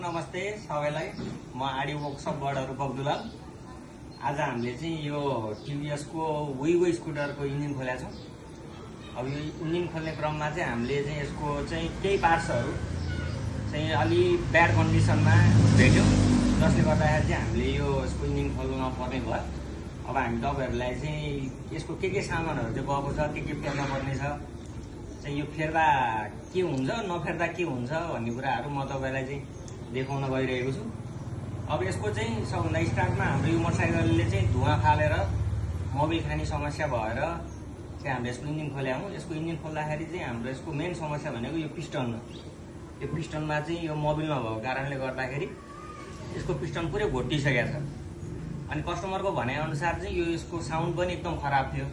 नमस्ते सबैलाई। म आडी वर्कसपबाट रूपक दुलाल। आज हामीले चाहिँ यो टिभीएस को विगो स्कुटरको इन्जिन खोलेका छौँ। अब यो इन्जिन खोल्ने क्रममा चाहिँ हामीले चाहिँ यसको चाहिँ केही पार्ट्सहरू चाहिँ अलि ब्याड कन्डिसनमा भेट्यौँ, जसले गर्दाखेरि चाहिँ हामीले यो यसको इन्जिन खोल्नु नपर्ने भयो। अब हामी तपाईहरुलाई चाहिँ यसको के सामानहरू चाहिँ गएको छ, के फेर्न पर्ने छ, चाहिँ यो फेर्दा के हुन्छ, नफेर्दा के हुन्छ भन्ने कुराहरू म तपाईलाई चाहिँ देखाउन गइरहेको छु। अब यसको चाहिँ सबभन्दा स्टार्टमा हाम्रो यो मोटरसाइकलले चाहिँ धुवा फालेर मोबिल खाने समस्या भएर चाहिँ हामीले यसको इन्जिन खोल्या हौँ। यसको इन्जिन खोल्दाखेरि चाहिँ हाम्रो यसको मेन समस्या भनेको यो पिस्टनमा चाहिँ यो मोबिल नभएको कारणले गर्दाखेरि यसको पिस्टन पुरै घोटिसकेको छ। अनि कस्टमरको भनाइअनुसार चाहिँ यो यसको साउन्ड पनि एकदम खराब थियो।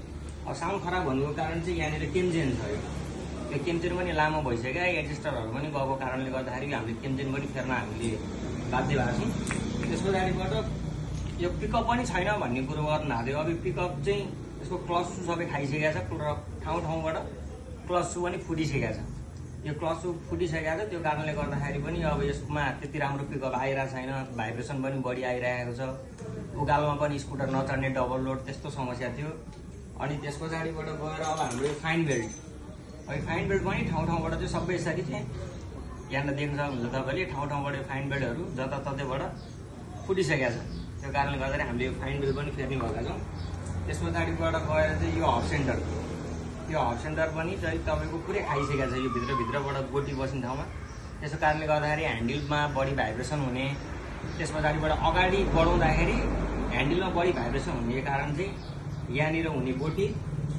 अब साउन्ड खराब भएको कारण चाहिँ यहाँनिर केमचेन छ, यो केमचेन पनि लामो भइसक्यो, एडजस्टरहरू पनि गएको कारणले गर्दाखेरि हामीले केमचेन पनि फेर्न हामीले बाध्य भएको छौँ। त्यसको गाडीबाट यो पिकअप पनि छैन भन्ने कुरो गर्नु हाल्यो। अब यो पिकअप चाहिँ यसको क्लच सु सबै खाइसकेको छ र ठाउँबाट क्लच सु पनि फुटिसकेको छ। यो क्लच सु फुटिसकेको छ, त्यो कारणले गर्दाखेरि पनि अब यसमा त्यति राम्रो पिकअप आइरहेको छैन, भाइब्रेसन पनि बढी आइरहेको छ, उकालोमा पनि स्कुटर नचढ्ने, डबल लोड त्यस्तो समस्या थियो। अनि त्यसको गाडीबाट गएर अब हाम्रो फाइन बेल्ट, अब फाइन बेल्ट पनि ठाउँबाट चाहिँ सबै यसरी चाहिँ यहाँ देख्न सक्नुहुन्छ तपाईँले, ठाउँबाट यो फाइन बेल्टहरू जताततैबाट फुटिसकेको छ। त्यो कारणले गर्दाखेरि हामीले यो फाइन बेल्ट पनि फेर्ने भएका छौँ। त्यसको गाडीबाट गएर चाहिँ यो हब सेन्टर पनि चाहिँ तपाईँको पुरै खाइसकेको छ, यो भित्रबाट गोटी बस्ने ठाउँमा। त्यसको कारणले गर्दाखेरि ह्यान्डलमा बढी भाइब्रेसन हुने, त्यस पछाडिबाट अगाडि बढाउँदाखेरि ह्यान्डलमा बढी भाइब्रेसन हुने कारण चाहिँ यहाँनिर हुने गोटी,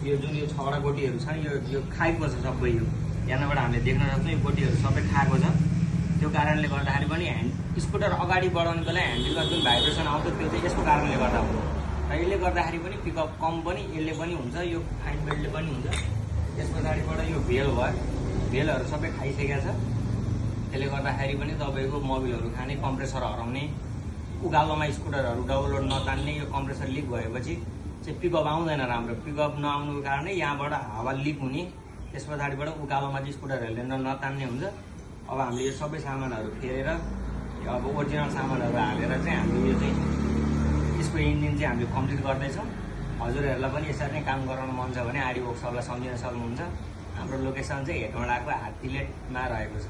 यो जुन यो 6वटा गोटीहरू छ यो खाएको छ सबै। यो यहाँबाट हामीले देख्न सक्छौँ यो गोटीहरू सबै खाएको छ। त्यो कारणले गर्दाखेरि पनि स्कुटर अगाडि बढाउने बेला ह्यान्डलमा जुन भाइब्रेसन आउँछ त्यो चाहिँ यसको कारणले गर्दा हुन्छ। र यसले गर्दाखेरि पनि पिकअप कम पनि यसले पनि हुन्छ, यो फाइन बेल्टले पनि हुन्छ। त्यस पछाडिबाट यो भेलहरू सबै खाइसकेको छ। त्यसले गर्दाखेरि पनि तपाईँको मोबिलहरू खाने, कम्प्रेसर हराउने, उकालोमा स्कुटरहरू डबल लोड नतान्ने, यो कम्प्रेसर लिक भएपछि चाहिँ पिकअप आउँदैन राम्रो। पिकअप नआउनुको कारणले यहाँबाट हावा लिक हुने, त्यस पछाडिबाट उकालोमा चाहिँ स्कुटरहरूले नतान्ने हुन्छ। अब हामीले यो सबै सामानहरू फेरेर अब ओरिजिनल सामानहरू हालेर चाहिँ हामीले यो चाहिँ यसको इन्जिन चाहिँ हामीले कम्प्लिट गर्दैछौँ। हजुरहरूलाई पनि यसरी नै काम गराउन मन छ भने आडी वर्कसपलाई सम्झिन सक्नुहुन्छ। हाम्रो लोकेसन चाहिँ हेटौँडाको हात्तीलेटमा रहेको छ।